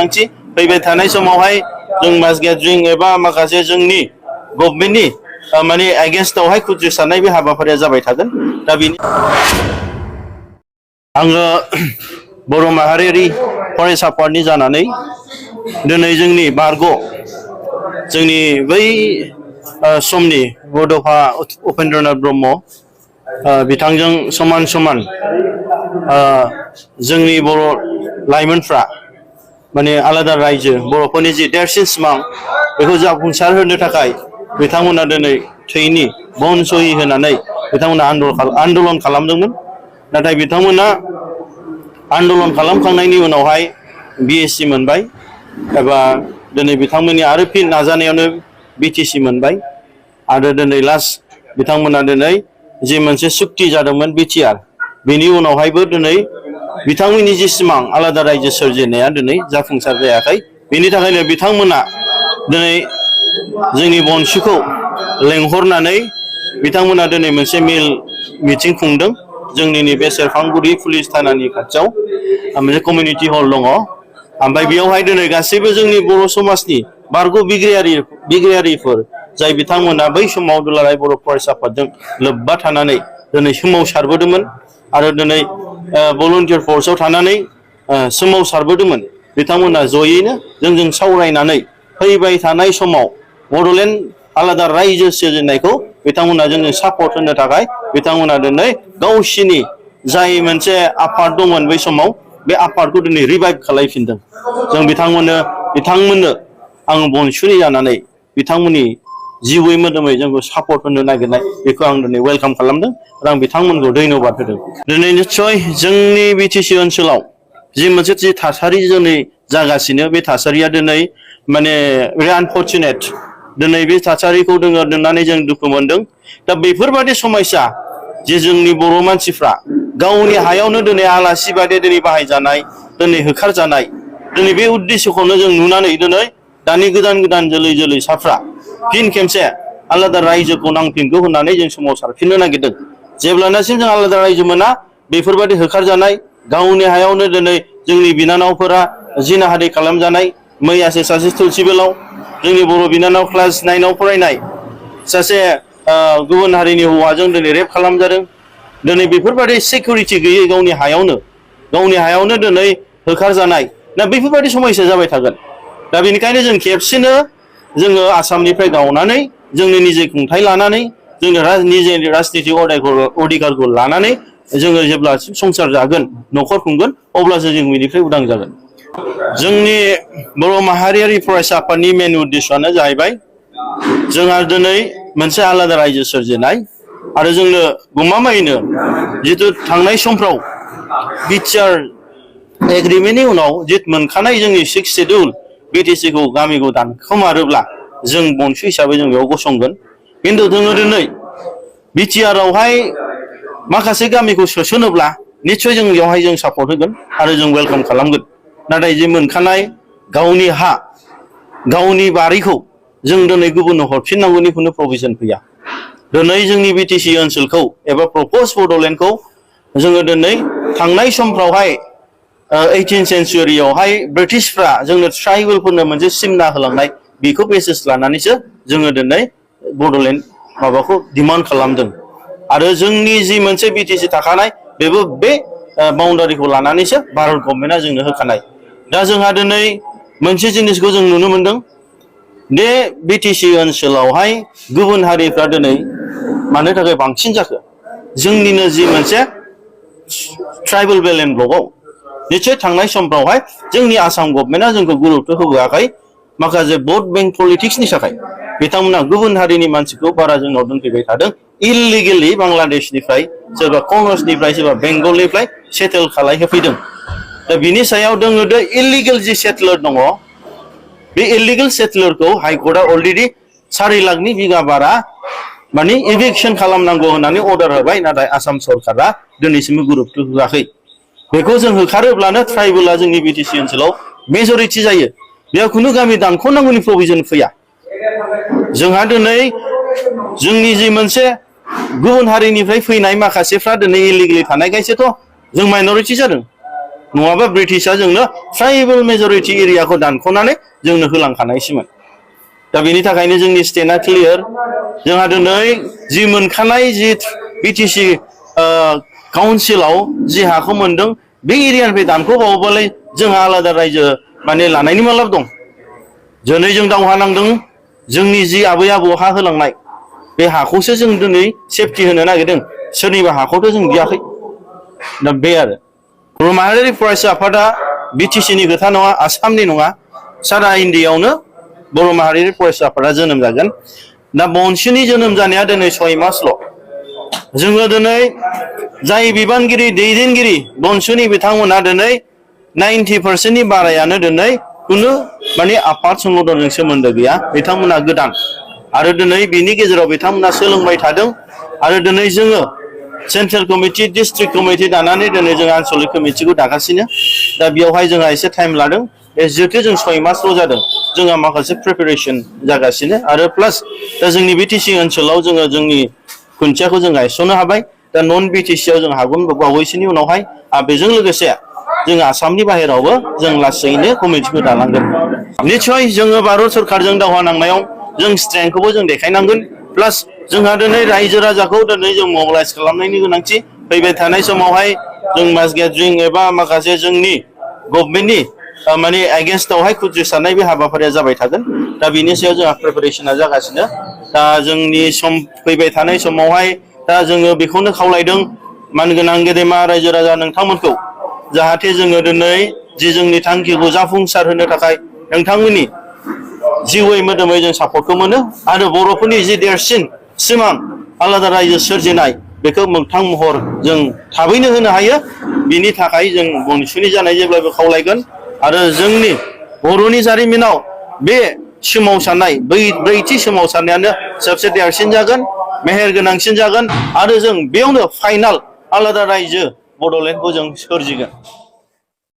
गोनांथि फैबाय थानाय समावहाय जों मास गेदारिं एबा माखासे जोंनि गभर्नमेन्टनि माने एगेन्स्टआवहाय खुद्रिसारनाय बे हाबाफारिया जाबाय थागोन दा बेनि आङो बर' माहारियारि फरायसा आफादनि जानानै दिनै जोंनि बारग' जोंनि बै समनि बड'फा उपेन्द्रनाथ ब्रह्म बिथांजों समान समान जोंनि बर' लाइमोनफ्रा माने आलादा रायजो बर'फोरनि जि देरसिन सिमां बेखौ जाफुंसार होनो थाखाय बिथांमोना दिनै थैनि बन सहि होनानै बिथांमोना आन्दलन खालामदोंमोन नाथाय बिथांमोना आन्दलन खालामखांनायनि उनावहाय बिएससि मोनबाय एबा दिनै बिथांमोननि आरो फिन नाजानायावनो बिटिसि मोनबाय आरो दिनै लास्ट बिथांमोना दिनै जि मोनसे सुक्ति जादोंमोन बिटिआर बेनि उनावहायबो दिनै बिथांमोननि जि सिमां आलादा रायजो सोरजिनाया दिनै जाफुंसार जायाखै बेनि थाखायनो बिथांमोना दिनै जोंनि बनसुखौ लेंहरनानै बिथांमोना दिनै मोनसे मेल मिटिं खुंदों जोंनि नैबे सेरफांगुरि पुलिस थानानि खाथियाव मोनसे कमिउनिटि हल दङ ओमफ्राय बेयावहाय दिनै गासैबो जोंनि बर' समाजनि बारग' बिग्रायारिफोर जाय बिथांमोना बै समाव दुलाराय बर' फरायसा आफादजों लोब्बा थानानै दिनै सोमावसारबोदोंमोन आरो दिनै भलन्टियार फर्सआव थानानै सोमावसारबोदोंमोन बिथांमोना जयैनो जोंजों सावरायनानै फैबाय थानाय समाव बड'लेण्ड आलादा रायजो सोरजिनायखौ बिथांमोना जोंनो सापर्ट होनो थाखाय बिथांमोना दिनै गावसिनि जाय मोनसे आफाद दंमोन बै समाव बे आफादखौ दिनै रिभाइभ खालामफिनदों जों बिथांमोननो आङो बनसुरि जानानै बिथांमोननि जिउयै मोदोमै जोंखौ सापर्ट होनो नागिरनाय बेखौ आं दिनै वेलकाम खालामदों आरो आं बिथांमोनखौ धन्यबाद होदों दिनै निस्सय जोंनि बिटिसि ओनसोलाव जि मोनसे जि थासारि दिनै जागासिनो बे थासारिया दिनै माने भेरि आनफर्चुनेट दिनै बे थासारिखौ जोङो नुनानै जों दुखु मोनदों दा बेफोरबायदि समस्या जे जोंनि बर' मानसिफ्रा गावनि हायावनो दिनै आलासि बादि दिनै बाहायजानाय दिनै होखारजानाय दिनै बे उद्देश्यखौनो जों नुनानै दिनै दानि गोदान जोलैसाफ्रा फिन खेमसे आलादा रायजोखौ नांफिनगौ होननानै जों सोमावसारफिननो नागिरदों जेब्लानासिम जों आलादा रायजो मोना बेफोरबायदि होखारजानाय गावनि हायावनो दिनै जोंनि बिनानावफोरा जिनाहारि खालामजानाय मैयासो सासे तुलसि बेलाव जोंनि बर' बिनानाव क्लास 9आव फरायनाय सासे गुबुन हारिनि हौवाजों दिनै रेप खालामजादों दिनै बेफोरबायदि सिकिउरिटि गैयै गावनि हायावनो दिनै होखारजानाय दा बेफोरबायदि समस्या जाबाय थागोन दा बेनिखायनो जों खेबसेनो जोङो आसामनिफ्राय गावनानै जोंनि निजे खुंथाय लानानै जोंनि निजे राजनितिक अधिकारखौ लानानै जोङो जेब्लासिम संसार जागोन न'खर खुंगोन अब्लासो जों बेनिफ्राय उदां जागोन जोंनि बर' माहारियारि फरायसा आफादनि मेन उद्देश्यआनो जाहैबाय जोंहा दिनै मोनसे आलादा रायजो सोरजिनाय आरो जोंनो गमामायैनो जितु थांनाय समफ्राव बिटिआर एग्रिमेन्टनि उनाव जित मोनखानाय जोंनि 6 शेड्युल बिटिसिखौ गामिखौ दानखोमारोब्ला जों बनसु हिसाबै जों बेयाव गसंगोन खिन्थु जोङो दिनै बिटिआरआवहाय माखासे गामिखौ सोसनोब्ला निस्सय जों बेयावहाय जों सापर्ट होगोन आरो जों वेलकाम खालामगोन नाथाय जे मोनखानाय गावनि हा गावनि बारिखौ जों दिनै गुबुननो हरफिननांगौनि खुनु प्रभिजन फैया दिनै जोंनि बिटिसि ओनसोलखौ एबा प्रप'ज बड'लेण्डखौ जोङो दिनै थांनाय समफ्रावहाय 18th सेन्चुरियावहाय ब्रिटिशफ्रा जोंनो ट्राइबेलफोरनो मोनसे सिमना होलांनाय बेखौ बेसिस लानानैसो जोङो दिनै बड'लेण्ड माबाखौ डिमान्ड खालामदों आरो जोंनि जि मोनसे बिटिसि थाखानाय बेबो बे बाउन्डारिखौ लानानैसो भारत गभर्नमेन्टआ जोंनो होखानाय दा जोंहा दिनै मोनसे जिनिसखौ जों नुनो मोनदों बे बिटिसि ओनसोलावहाय गुबुन हारिफ्रा दिनै मानो थाखाय बांसिन जाखो जोंनिनो जि मोनसे ट्राइबेल बेल्ट एन्ड ब्लकआव निश्चय थांनाय समफ्रावहाय जोंनि आसाम गभर्नमेन्टआ जोंखौ गुरुत्व होबोआखै माखासे भट बेंक पलिटिक्सनि थाखाय बिथांमोना गुबुन हारिनि मानसिखौ बारा जोंनाव दोनफैबाय थादों इलिगेलि बांलादेशनिफ्राय सोरबा कनौजनिफ्राय सोरबा बेंगलनिफ्राय सेटेल खालामहोफैदों दा बिनि सायाव दोङो दा इलिगेल जि सेटलर दङ बे इलिगेल सेटलरखौ हाइकर्टआ अलरेडि 4 लाखनि बिगा बारा माने इभिक्सन खालामनांगौ होननानै अर्डार होबाय नाथाय आसाम सरकारा दिनैसिमबो गुरुत्व होआखै बेखौ जों होखारोब्लानो ट्राइबेला जोंनि बिटिसि ओनसोलाव मेजरिटि जायो बेयाव खुनु गामि दानख'नांगौनि प्रभिजन फैया जोंहा दिनै जोंनि जि मोनसे गुबुन हारिनिफ्राय फैनाय माखासेफ्रा दिनै इलिगेलि थानायखायसोथ' जों माइनरिटि जादों नङाबा ब्रिटिशआ जोंनो ट्राइबेल मेजरिटि एरियाखौ दानख'नानै जोंनो होलांखानायसोमोन दा बेनि थाखायनो जोंनि स्टेटआ क्लियार जोंहा दिनै जि मोनखानाय जि बिटिसि काउन्सिलाव जि हाखौ मोनदों बे एरियानिफ्राय दानख'बावोबालाय जोंहा आलादा रायजो माने लानायनि मा लाब दं दिनै जों दावहा नांदों जोंनि जि आबै आबौ हा होलांनाय बे हाखौसो जों दिनै सेफटि होनो नागिरदों सोरनिबा हाखौथ' जों बियाखै दा बे आरो बर' माहारियारि फरायसा आफादा बिटिसिनि खोथा नङा आसामनि नङा सारा इण्डियायावनो बर' माहारियारि फरायसा आफादा जोनोम जागोन दा बनसुनि जोनोम जानाया दिनै 6 मासल' जोङो दिनै जाय बिबानगिरि दैदेनगिरि बनसुनि बिथांमोना दिनै 90% बारायानो दिनै कुनु माने आफाद संगठनजों सोमोन्दो गैया बिथांमोना गोदान आरो दिनै बिनि गेजेराव बिथांमोना सोलोंबाय थादों आरो दिनै जोङो सेन्ट्रेल कमिटि डिस्ट्रिक्ट कमिटि दानानै दिनै जों आनसलिक कमिटिखौ दागासिनो दा बेयावहाय जोंहा एसे टाइम लादों जिहेतु जों 6 मासल' जादों जोंहा माखासे प्रिपेरेसन जागासिनो आरो प्लास दा जोंनि बिटिसि ओनसोलाव जोङो जोंनि खुन्थियाखौ जों गायसननो हाबाय दा नन बिटिसिआव जों हागोन बावैसोनि उनावहाय आरो बेजों लोगोसे जों आसामनि बाहेरावबो जों लासैनो कमिटिखौ दालांगोन निस्सय जोङो भारत सरकारजों दावहा नांनायाव जों स्ट्रेंथखौबो जों देखायनांगोन प्लास जोंहा दिनै रायजो राजाखौ दिनै जों मबिलाइज खालामनायनि गोनांथि फैबाय थानाय समावहाय जों मास गेदारिं एबा माखासे जोंनि गभर्नमेन्टनि माने एगेन्स्टआवहाय खुद्रिसारनाय बे हाबाफारिया जाबाय थागोन दा बेनि सायाव जोंहा प्रिपेरेसना जागासिनो दा जोंनि सम फैबाय थानाय समावहाय दा जोङो बेखौनो खावलायदों मानगोनां गेदेमा रायजो राजा नोंथांमोनखौ जाहाथे जोङो दिनै जि जोंनि थांखिखौ जाफुंसार होनो थाखाय नोंथांमोननि जिउयै मोदोमै जों सापर्टखौ मोनो आरो बर'फोरनि जि देरसिन सिमां आलादा रायजो सोरजिनाय बेखौ मोगथां महर जों थाबैनो होनो हायो बिनि थाखाय जों बनसुनि जानाय जेब्लाबो खावलायगोन आरो जोंनि बर'नि जारिमिनाव बे सोमावसारनाय ब्रैथि सोमावसारनायानो सबसे देरसिन जागोन मेहेर गोनांसिन जागोन आरो जों बेयावनो फाइनाल आलादा रायजो बड'लेण्डखौ जों सोरजिगोन